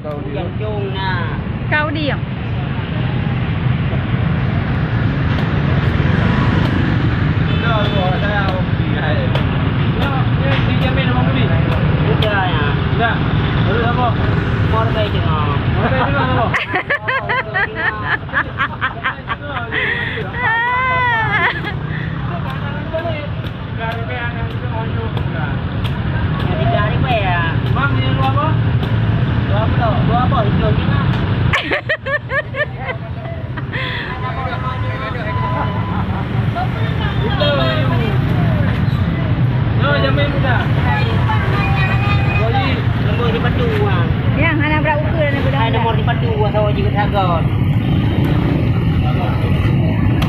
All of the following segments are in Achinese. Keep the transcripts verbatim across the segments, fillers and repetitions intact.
Kau diam. Kau diam. Udah, ya. Udah. Terus apa? Mau pakai tengok. Mau pakai tengok apa? Jadi dari apa ya? Bang, ini dua apa? Dua apa? Dua apa? Hijau ni lah. Nyoe jamé muda. Boy, nombor sipatu, ah. Yang hana brat ukeue dan Hai, nomor sipatu, ah, sawo jeuet sagon.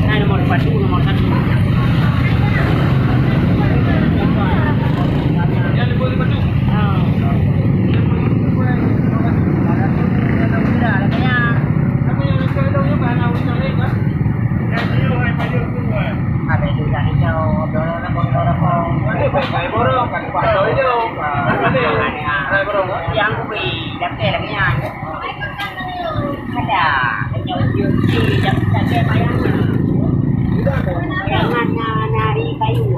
Hai, nomor sipatu, nomor satu. Yang nombor sipatu. Ah. Apa yang saya tahu, apa yang saya tahu, kan? Ada juga hijau, dorong, dorong, dorong. Ada baik, baik, borong, kan? Ada hijau. Ada. Ada borong, kan? Yang kubi, dah kaya lagi, ya. Ada. Hijau, hijau, hijau, dah kaya bayang. Jangan na-, nari kayu.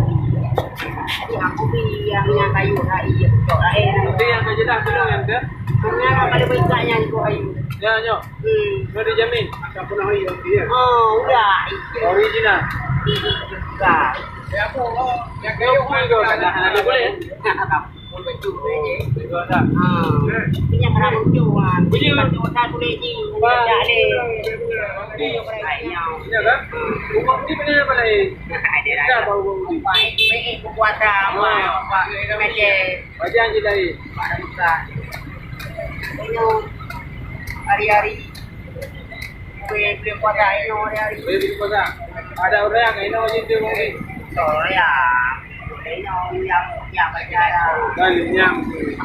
Jadi, aku beli yang, yang kayu, hai, iya, betul, hai. Tapi yang tak jelas belum, yang ke? Sebenarnya pada berita yang itu, hai. Ya, nyok. Hmm. Sudah dijamin? Ataupun ori, ori, ya? Oh, udah. Original? Udah. Ya, apa, oh, yang kayu, yang kayu, kan? Dah, dah boleh, ya? Boleh tu, boleh je. Boleh tu, dah. Ha. Punya kerang lucu, ha. Bunyi, Bang. Macam otak boleh ni. Bang. Tak boleh. Ni, yang paling banyak. Ya, kan? Rumah ni benda apa lain? Ada, ada. Dah, baru, baru ni. Baik, baik, berkuasa, ha. Apa, apa, macam. Macam je lain. Ada bukan. Ini hari-hari. Boleh, boleh puasa, ini hari-hari. Boleh, boleh puasa. Ada orang yang ini orang itu, orang ini. Orang yang, ini orang yang, yang baca dah. Kan, yang.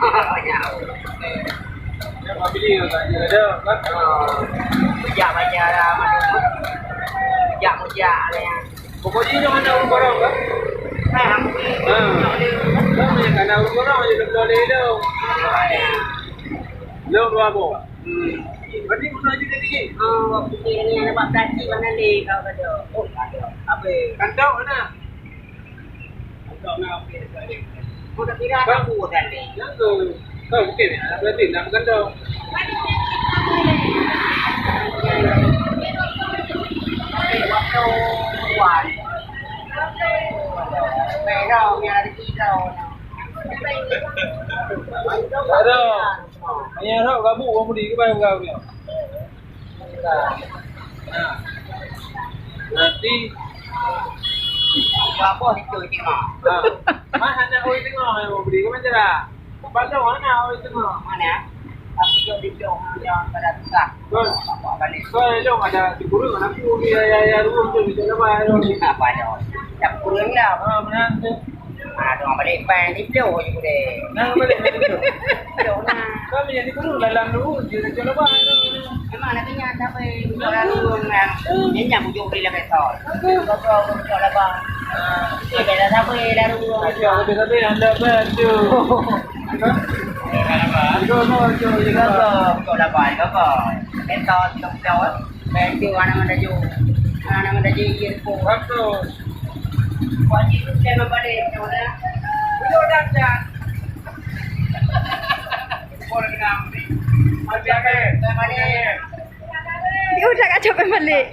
Banyak. Yang pembeli tu tak ada, kan? Oh. Sejak baca dah, masuk. Sejak, sejak lah yang. Pokok jih nyoe hana ureueng barang, kan? Ha. Kan banyak hana ureueng barang, jadi tak boleh lom. Lom dua boh. Hmm. Berarti guna juga dikit. Oh, waktu ni, ni ada buat plastik mana ni kau kata? Oh, ada. Apa? Kantong mana? Kantong nak apa? Kau tak kira aku tadi. Yang tu. Kau mungkin ya, berarti nak berkandung. Ada. Hanya rok gabuk orang budi ke bayar gabuk ni. Nah. Berarti apa itu tengok? Ha. Mah hana oi tengok, hai, mau beli ke macam mana? Balong hana oi tengok. Mana? Aku jauh di jauh, yang pada susah. Betul. Bapak balik. Soal jauh ada di guru, anak aku, ya, ya, ya, rumah tu, di dalam, ya, rumah. Apa ada? Tak kurang lah. Ha, benar tu. Ah, tu balik pan di jauh je boleh. Nah, balik, balik, balik. Jauh nah. Kami jadi guru dalam dulu, dia dah coba, ya. Memang nak tanya siapa yang orang dulu, memang. Dia nyam ujuk beli lah, betul. Betul, betul, betul lah, bang. Ah. Okey, dah dah sampai dah dulu. Okey, okey, okey, anda bantu. Okey, okey, okey. Kau lah, Bang, kau, kau. Entar tiga puluh, eh. Bantu anak mandaju. Anak mandaju, iya, tu. Betul. Wajib tu saya membalik, macam mana? Duduk dah, dah. Boleh dengar. Okey, okey. Saya balik. Dia udah kat capek balik.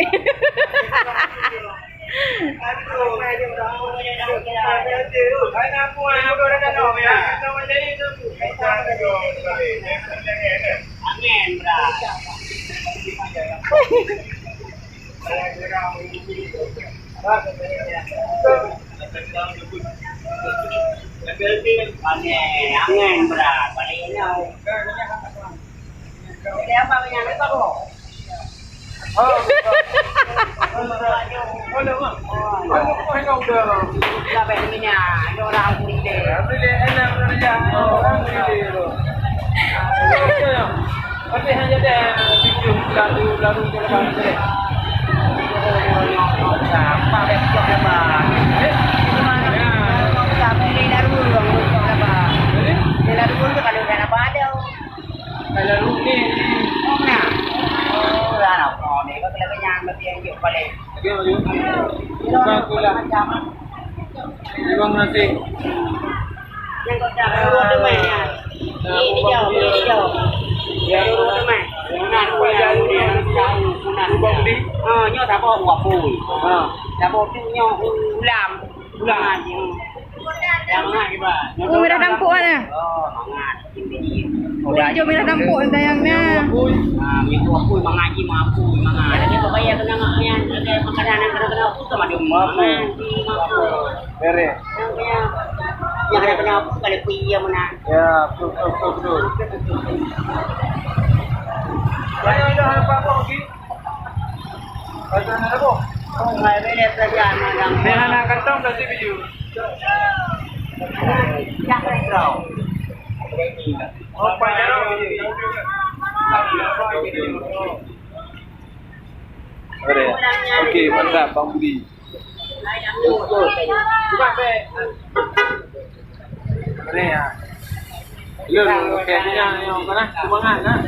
Angin, angin berat. Balik ni. Jadi apa yang kita bawa? Oh, betul. Boleh, Mak. Boleh, Mak. Boleh, Mak. Dah baik ni, ni. Ada orang boleh. Boleh, enak, boleh, ya. Orang boleh. Tapi hanya ada tujuh, lalu, lalu ke depan, boleh. Apa yang kita dapat? Eh? Mana? Ya. Kita beli lalu, lalu ke depan. Jadi? Dia lalu pun kalau dah dapat ada. Kalau ni, Yo, yo. Bukan pula. Memang nasi. Yang kau cakap, dua teman, ya. Ini dia, ini dia. Ya, dua teman. Bukan, bukan, bukan. Bukan beli. Ah, nyoh tak apa, buat pun. Ah. Tak apa tu nyoh ulam. Ulam. Yang mana, Iban? Oh, merah dampuk mana? Oh, mangat. Oh, hijau merah dampuk sayangnya. Ah, yang tu apa, mangat je, mampu, mangat. Ada dia bayar kena ngak yang ada makanan yang kena-kena apa sama dia. Mampu. Mampu. Beres. Yang punya, yang ada kena apa, kalau pergi yang mana? Ya, betul, betul, betul, betul. Saya ada apa-apa lagi? Pasal nak apa? Oh, hai, boleh belajar, Madam. Saya anak kantong dah si biju. Dah kantong. Oh, Pak Jarod. Boleh. Okey, mantap, Bang Budi. Boleh, ya. Lôn, okey, ni yang, yang mana? Semangat, kan?